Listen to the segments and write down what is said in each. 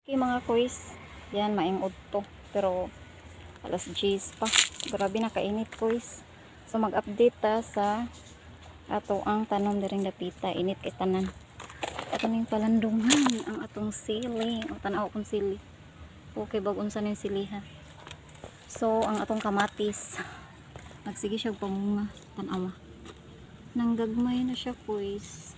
Okay, mga kuys. Yan, maing udto. Pero alas 10 pa. Grabe na kainit, kuys. So mag-update ta sa ato ang tanom diring dapita. Init kay tanan. Ato ning palandungan ang atong sili. O, tan-aw kong sili. Okay, bag unsa ning sili ha. So ang atong kamatis. Nagsige siya pamunga. Tan-awa. Nanggagmay na siya, kuys.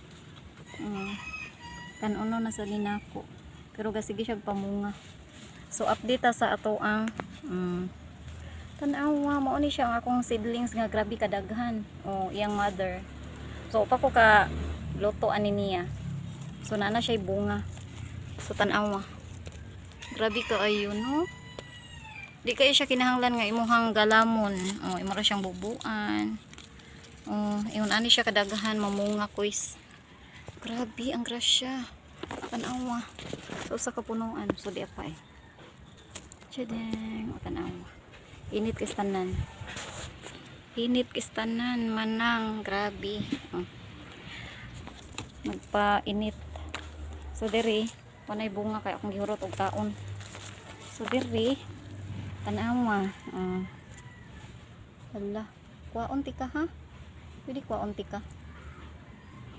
Kanuno na sa linako. Pero gasige siya pamunga. So update ta sa ato ang tan-awa, mao ni siya ang akong seedlings nga grabe kadaghan. O iyang mother. So pa ko ka luto ani niya. So naa na siya bunga. So tan-awa. Grabe ka ayo, no? Di kayo siya kinahanglan nga imuhang galamon. O imo ra siyang bubuan. O ingon ani siya kadaghan mamunga, kuys. Grabe ang grasya. Tan-awa. So sa kapunuan, so di pa eh. Tsadeng, o tan-awa. Init kay tanan. Init kay tanan manang grabe. Oh. Nagpa-init. So diri, wanay bunga kay akong gihurot og kaon. So diri, tan-awa. Oh. Hala, kuwaon tika ha? Pwede kuwaon tika.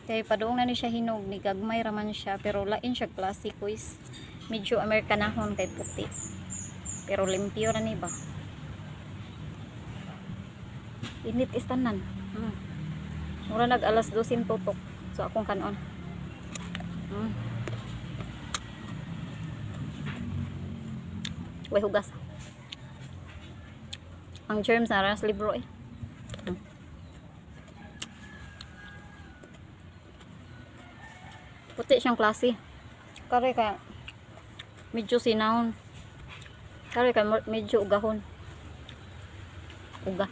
Kay padung na ni siya hinog, ni gagmay raman siya, pero lain siya klase, kuys. Medyo Amerikanahon kay puti. Pero limpyo ra ni ba? Init is tanan. Mura nag alas 12 tutok. So akong kanon. Way hugas. Ang germs na sa libro eh. Puti siyang klase. Kare ka medyo sinahon. Kare ka medyo ugahon. Uga.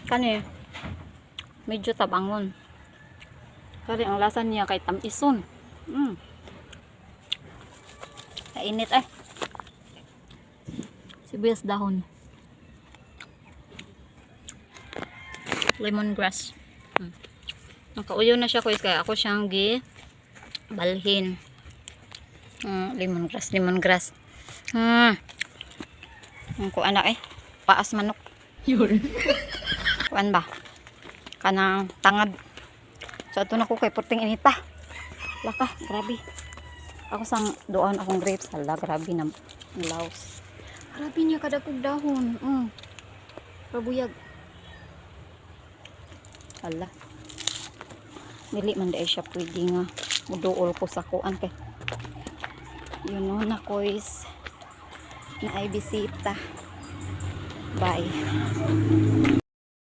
Kani medyo tabangon. Kare ang lasa niya kay tamison. Kainit eh. Sibuyas dahon. Lemongrass. Nakauyo na siya, kuys, kaya ako siyang gi balhin. Lemongrass, lemongrass. Ang kuan na eh. Paas manok. Yun. Kuan ba? Kanang tangad. So ato na ko kay purting inita. Laka, grabe. Ako sang doon akong grapes. Hala, grabe na laos. Grabe niya kadagkog dahon. Rabuyag. Hala. Dili man dahil siya pwede nga muduol ko sa kuan kay. Yun no, na kois na ay bisita. Bye.